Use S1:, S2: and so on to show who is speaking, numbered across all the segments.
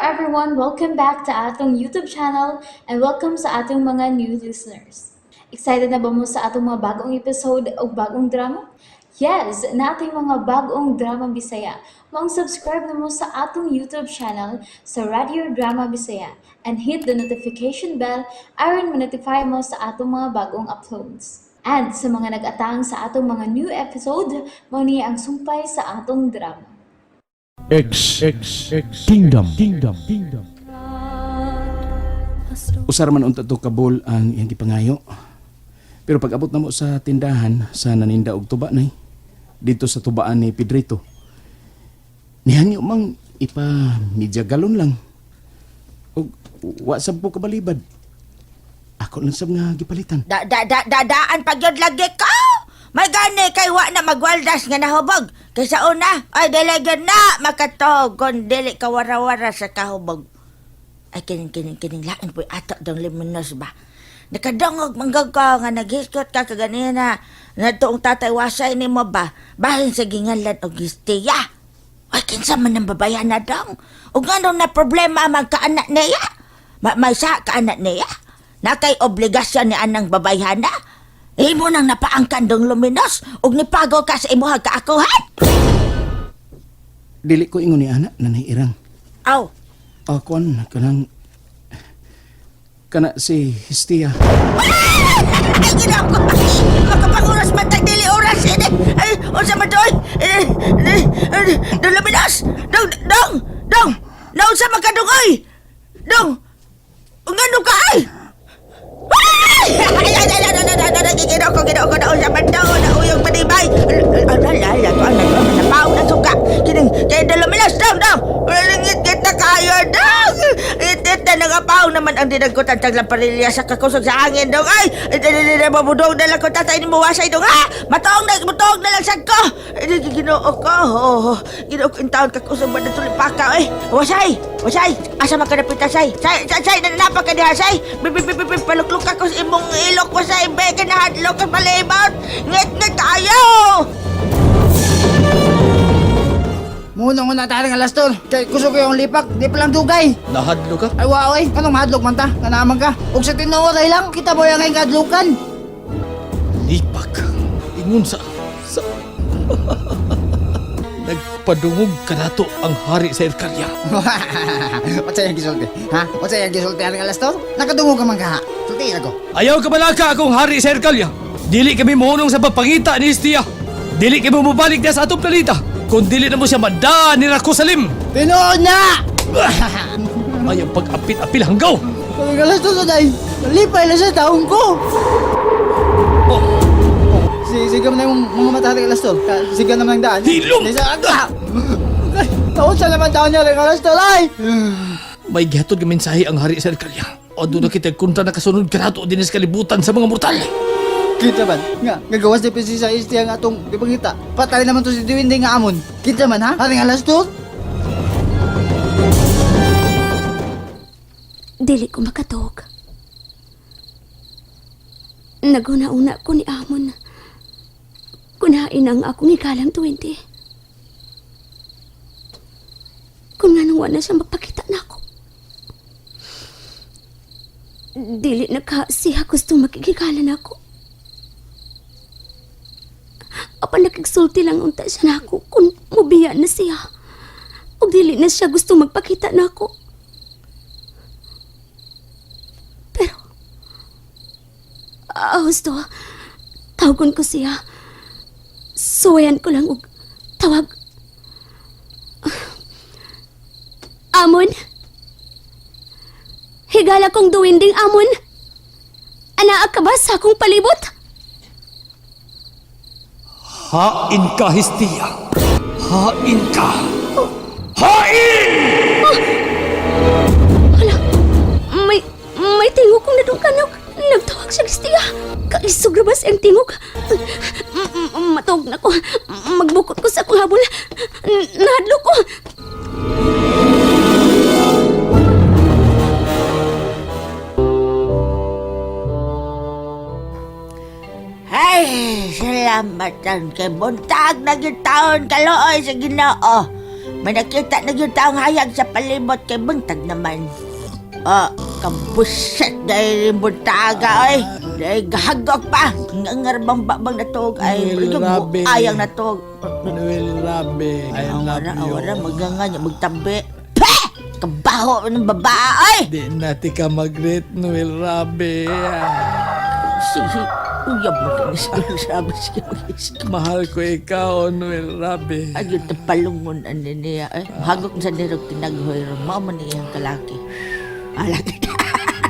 S1: everyone! Welcome back to atong YouTube channel and welcome sa atong mga new listeners. Excited na ba mo sa atong mga bagong episode o bagong drama? Yes, nating mga bagong drama Bisaya. Maong subscribe na mo sa atong YouTube channel sa Radio Drama Bisaya and hit the notification bell aron ma-notify mo sa atong mga bagong uploads. And sa mga nag-atang sa atong mga new episode, mao ni ang sumpay sa atong drama.
S2: X X X Kingdom Kingdom Kingdom.
S3: Usar man unta to kabol ang iyang gipangayo. Pero pag abot na mo sa tindahan sa naninda og tuba nay dito sa tubaan ni Pedrito. Nihangyo mang ipa media galon lang. Og wa sab po kabalibad. Ako lang sab nga gipalitan.
S4: Da da da da daan pag yun lagi ko. May gani kay wa na magwaldas nga nahubog. Kay sa una, ay dili gyud na makatog kon dili ka wara-wara sa kahubog. Ay kining kining kining lain po'y ato dong liminos ba. Nakadungog manggag ka nga naghiskot ka kaganina. Natoong tatay wasay nimo ba? Bahin sa gingalan og gistiya. Ay kinsa man ang babayan na dong? Ug ngano na problema ang kaanak niya? May sa kaanak niya? Na kay obligasyon ni anang babayhana? Imo nang napaangkan dong luminos ug nipago ka sa imuha kaakuhan.
S3: Dili ko ingon ni ana nanay Irang.
S4: Aw,
S3: Akon kanang kana si Hestia.
S4: Ay, ginoo ko! Makapanguras man tag dili oras ini. Ay, unsa man doy? Eh, eh, eh, Dong luminos! Dong, dong, dong! Naunsa man ka dong oy? Dong! Ngano ka ay? Ay! Ay, ay, ay, ay, ay, ay, ay, ay, ginoo ko, ginoo ko, naunsa man daw, nauyog manibay. Ay, ay, ay, ay, ay, ay, napaw na suka. Kining, kay dong luminos, dong, dong! Ngit-ngit na kayo, dong! Ngit-ngit na nangapaw naman ang dinagkutan taglang parilya sa kakusog sa hangin, dong. Ay! Mabudong na lang ko tatay ni Muwasay, dong, ha? Matoong na, matoong na lang sad ko! Ay, ginoo ko, oh, ginoo ko, in taon kakusog ba na tulipaka, eh? Wasay! Wasay! Asa man ka napita, say? Say, say, say, nanapa ka diha, say! Bi, bi, bi, bi, bi, palukluk ako sa imong ilok, wasay, be, kinahadlok ka palibot! Ngit-ngit kayo!
S5: Muna ko na tayo ng alastor. Kay kusog yung lipak, di pa lang dugay.
S6: Nahadlo ka?
S5: Ay wow ay, anong mahadlok man ta? Kanaman ka. Ug sa tinuod ay lang, kita mo yung ngayon kadlukan.
S6: Lipak. Ingon sa... sa... Nagpadungog ka nato ang hari sa Erkalia.
S5: What's yung gisulti? Ha? What's yung gisulti ang alastor? Nakadungog ka man ka ha? Sulti ako.
S6: Ayaw ka balaka akong hari sa Erkalia. Dili kami mohunong sa pagpangita ni Istia. Dili kami mubalik niya sa atong planeta. Kung dili na mo siya madaan ni Rakusalim.
S5: Tinuod na!
S6: Ayaw pag-apil-apil hanggaw.
S5: Ang alastor sa day, lipay lang sa taong ko.
S6: Oh,
S5: Si sigaw na yung mga mata ng alastor. Sigaw naman ang daan.
S6: Hilom!
S5: Di sa aga! Taon sa naman taon niya rin alastor ay!
S6: May gihatod nga mensahe ang hari sa Erkalia. O doon na kita kontra nakasunod ka nato din sa kalibutan sa mga mortal.
S5: Kita man, nga, gagawas ni Prinsesa Istia nga atong ipangita. Patay naman to si Duwende nga amon. Kita man ha? Haring alas to?
S7: Dili ko makatog. Naguna-una ko ni Amon. Kunain ang akong ikalang 20. Kung nga nang wala siya magpakita na ako. Dili na ka siya gusto makikikala na ako. Apan nakigsulti lang unta siya na ako kung mubiya na siya. O dili na siya gusto magpakita na ako. Pero, husto, tawagon ko siya. Suwayan ko lang og tawag. Amon? Higala kong duwinding amon. Anaa ka ba sa akong palibot?
S6: Hain ka, Hestia. Hain ka. Hain!
S7: Hala, may tingog kong nadungkanog. Nagtawag siya, Hestia. Kaisog na ba siyang tingog? Matawag na ko. Magbukot ko sa akong habol. Nahadlok ko.
S4: Ay, salamat tan kay buntag na gyud taon kaluoy sa Ginoo. May nakita na yung taong hayag sa palibot kay buntag naman. Ah, kabuset dahil buntaga oy. Dahil gahagok pa. Nga bang babang natog ay
S6: Noel
S4: yung
S6: Rabi.
S4: ayang natog.
S6: Noel Rabe, I love
S4: Awara,
S6: you.
S4: awara, maganga niya, magtabi. Peh! Kabaho ng babae, oy!
S6: Di na ti ka mag-greet, Noel Rabe.
S4: Sige, uyab mo ka sabi siya mag-isip.
S6: Mahal ko ikaw, Noel Rabe.
S4: Ay, yung tapalungon ano niya. Eh, hagok sa nirog tinaghoy ron. Mao man iyang kalaki. Alaki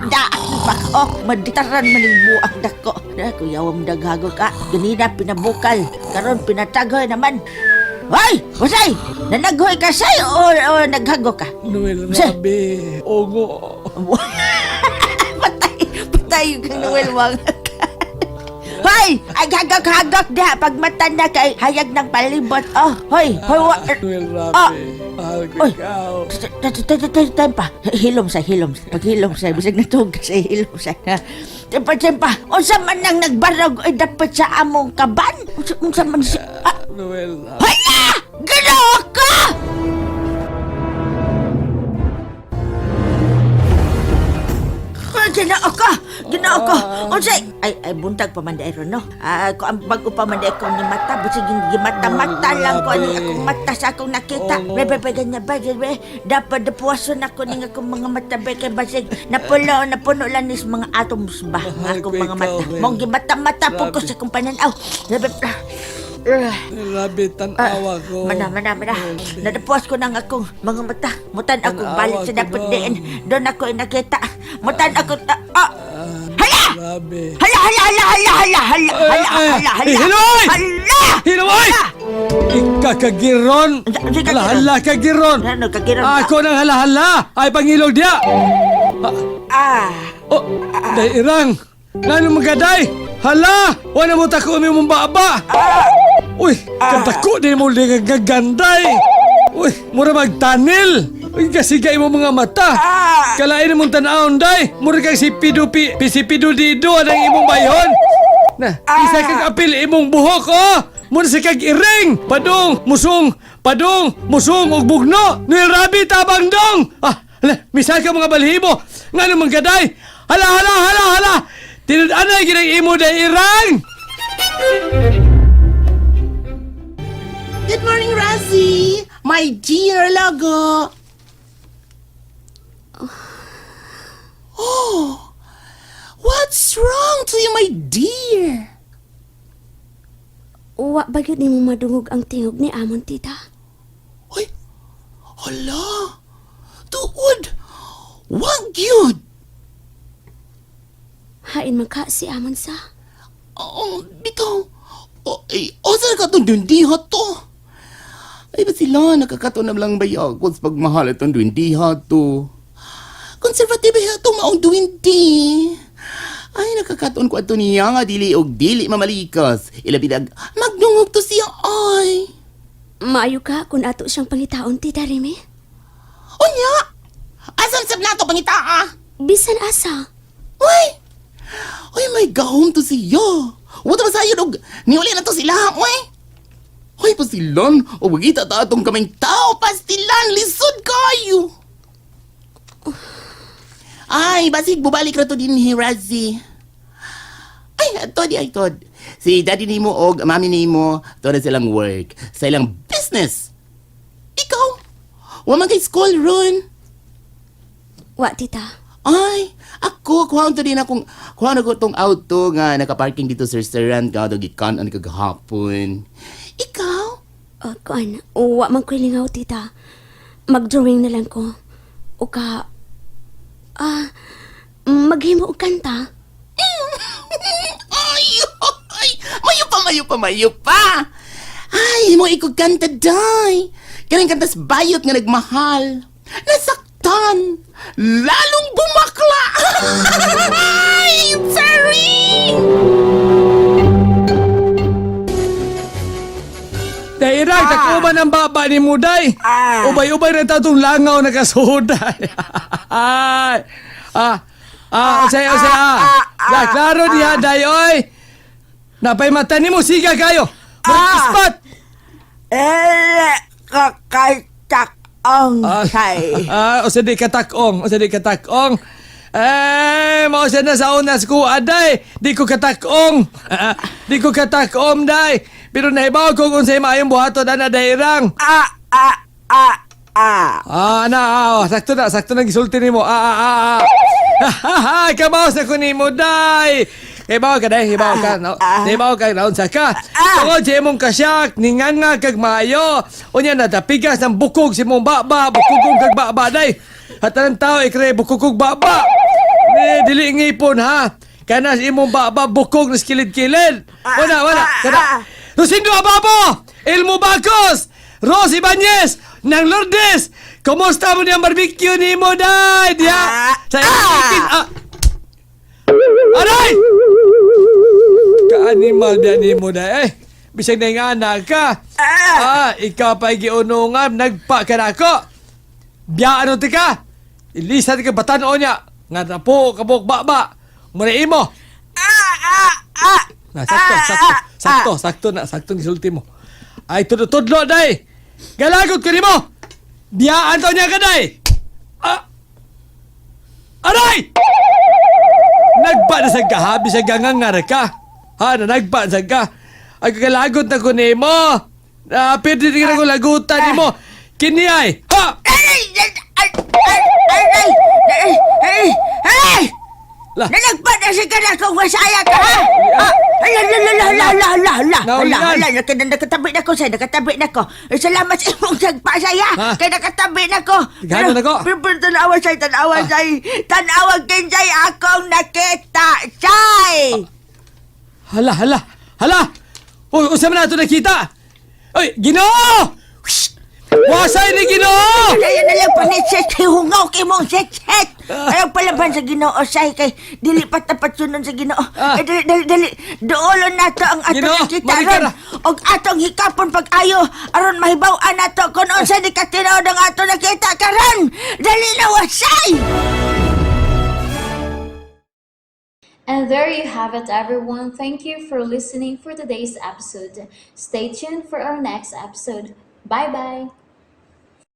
S4: Daan pa ko. Maditaran man yung buang dako. Na, kuya, wam daghagok ka. Ganina pinabukal. Karon pinataghoy naman. Hoy! Usay! Nanaghoy ka say o naghagok ka?
S6: Noel
S4: Sir.
S6: Rabe, ungo.
S4: Patay! Patay yung kang Noel Wang. Hoy! Ay, hagak-hagak diha. Pag mata na kay hayag ng palibot. Oh, hoy! Hoy, wa...
S6: Noel Rabe,
S4: Ah.
S6: mahal ko
S4: Oy.
S6: ikaw.
S4: Time pa. Hilom sa hilom. Pag hilom sa bisag natug sa hilom sa. Tempa tempa. Unsa man nang nagbarog ay dapat sa among kaban? Unsa man si ah,
S6: Noel Rabe.
S4: Hala! Ginoo ka! Ay, Ginoo ko! Ginoo ko! Unsay? Ay, ay buntag pa man dahil ron, no? Ah, ko ang bago pa man dahil kong ni mata. Basig gimata-mata lang ko ani akong mata sa akong nakita.
S6: Oo.
S4: Bebe, bebe, ganyan ba? Bebe, dapat dapuwason ako ning akong mga mata be kay basig napulo, napuno lang nis mga atoms ba ang
S6: Mahal
S4: akong
S6: ko
S4: mga
S6: ikaw,
S4: mata.
S6: Bel.
S4: Mong gimata-mata po ko
S6: Grabe.
S4: sa akong pananaw. Bebe, ah, ah.
S6: Noel Rabe, tanawa ko.
S4: Mana, mana, mana. Nadapuas ko ng akong mga mata. Mutan ako
S6: Tanawa
S4: balik sa
S6: ko
S4: dapat
S6: doon.
S4: diin. Doon ako nakita. Mutan ako... Ah! Hala!
S6: Rabe.
S4: Hala, hala, hala, hala, hala, hala,
S6: Ay,
S4: hala,
S6: ay,
S4: hala, hala.
S6: ay, Hiloy!
S4: Hala!
S6: Hiloy! Ikakagiron!
S4: Sige,
S6: Halahala kagiron!
S4: Ano, kagiron ka?
S6: Ako nang halahala! Ay pangilog diya!
S4: Ah!
S6: Oh, day irang! Ngano magaday? Hala! Wala mo tako mi mong baba! Uy, kadako din mo gaganday! Uy, mura magtanil! Uy, kasigay mo mga mata! Kalain mong tanawon, day! Mura kang si Pido Pi, si Pido Dido anang imong bayon! Na, isa kang apil imong buhok, oh! Mura si kag iring! Padung, musong, padung, musong, ug bugno! Nilrabi tabang dong! Ah, hala, misal ka mga balhibo! Nga naman gaday! Hala, hala, hala, hala! Tinud-anay ginang imo day irang!
S8: Good morning, Razzie! My dear Lago! Oh! What's wrong to you, my dear?
S7: Wa ba gyud nimo madungog ang tingog ni amon, tita?
S8: Ay, hala! Tuod! Wag yun!
S7: Hain man ka si amon sa.
S8: Oh, bitaw! Oh, ay, osa ka itong dundiha to?
S3: Ay ba sila nakakatunam lang bayag kung pagmahal itong duwindiha to.
S8: Konservative itong maong duwindi.
S3: Ay nakakatuon ko ato niya nga dili og dili mamalikas. Ilabi nag
S8: Magdungog to siya, ay!
S7: Maayo ka kung ato siyang pangitaon, tita Remy.
S8: Unya! Asam sab nato pangita, ah!
S7: Bisan asa.
S8: Uy! Uy, may gahom to siya. Wala ba sa'yo, og niuli na to sila, uy!
S3: Hoy pasilan, o bagita ta atong kaming
S8: Tao, pastilan, lisod kayo! Ay, basig, bubalik ra to din ni Razzie.
S3: Ay, ato di ay tod. Si daddy nimo og mami nimo, to na silang work, sa ilang business.
S8: Ikaw, wa man kay school ron.
S7: Wa, tita.
S3: Ay, ako kuha to din akong kuha na ko tong auto nga nakaparking dito sa restaurant ka do gikan an kagahapon.
S8: Ikaw?
S7: Oh, kuan, wa man ko'y lingaw, tita. Mag-drawing na lang ko. O ka... Ah, maghimo og kanta.
S8: Ay, ay, mayo pa, mayo pa, mayo pa. Ay, mo ikog kanta, day. Kanang kantas bayot nga nagmahal. Nasaktan. Lalong bumakla. Ay, sorry.
S6: Day irang, takuban ang baba ni Muday!
S4: Ah.
S6: Ubay-ubay na tatong langaw nakasuday! Ay! Ah, ah, osay, osay, ah! Da, klaro diha, day, oy! Napay mata nimo siga kayo!
S4: Ah.
S6: Mag-ispat!
S4: Eh, kakay Tak-ong, say.
S6: Ah, o sa di katakong, o sa di katakong. Eh, mao siya na sa unas ko, aday. Di ko katakong. Ah, di ko katakong, day. Pero nahibaw ko kung sa'yo maayong buhaton, ana, dairang.
S4: Ah, ah, ah, ah.
S6: Ah, na, ah, oh, sakto na gisulti nimo. Ah, ah, ah, ah. Ha, ha, kabaw sa kunin mo, day. Hibaw ka, day, hibaw ka. No, hibaw ka, naunsa ka. Tungod sa imong kasyak, ninganga kag maayo. Unya na, tapigas ng bukog si mong baba, bukog kag baba, day. At anong tao, ikre, bukog kog baba. Ni, dili ngipon, ha? Kana sa imong baba, bukog na kilid-kilid. Wala, wala, kana. Rosindo Ababo! Elmo Bacos! Rose Ibanez! Nang Lourdes! Kumusta mo niyang barbecue ni mo, day? Diya! Sa imong ah! Aray! Ka-animal diya ni mo, day. Eh, bisag na yung anak ka. Ah, ikaw pa giunungan, nagpa ka na ako. Biya ano ti ka? Ilisa ti ka batan-o niya. Nga na po, kabuk ba-ba. Muna imo.
S4: Ah, ah, ah.
S6: Na, sakto, sakto, sakto, sakto na, sakto ni sulti mo. Ay, tudlo, tudlo, day! Galagot ko nimo! Biyaan to niya ka, day! Ah! Aray! Nagba na sa gahabi sa gangangar ka. Ha, na nagba na sa ka. Ay, galagot na ko nimo. Ah, pwede din ko lagutan nimo. Kini ay, ha!
S4: Ay, ay, ay, ay, ay, ay, ay, ay, ay!
S6: La.
S4: Nalagpa na si ka na kung masaya ka, ha? Ah, Ala, ala, ala, ala, ala, ala, ala, ala,
S6: Naulian.
S4: ala, nakatabi na ko, say, nakatabi na ko. Eh, salamat sa imong nagpasaya,
S6: Ha?
S4: kay nakatabi na ko.
S6: Tighanon na ko.
S4: Pero, pero, tanawa, say, tanawa, say, tanawa, kinsay, akong nakita, say!
S6: Hala, hala, hala! Uy, unsa man nato nakita? Uy, Ginoo! Wasay ni Ginoo!
S4: Kaya na lang panitsit kay hungaw kay mong sit-sit. Ayaw palaban sa Ginoo say kay dili pa tapat sunon sa Ginoo.
S6: Ah.
S4: Eh, dali dali dali duolon nato ang atong
S6: Ginoo,
S4: nakita
S6: malikara.
S4: ron og atong hikapon pag-ayo aron mahibaw-an nato kung unsa ni katinuod ang atong nakita karon. Dali na wasay.
S1: And there you have it, everyone. Thank you for listening for today's episode. Stay tuned for our next episode. Bye bye.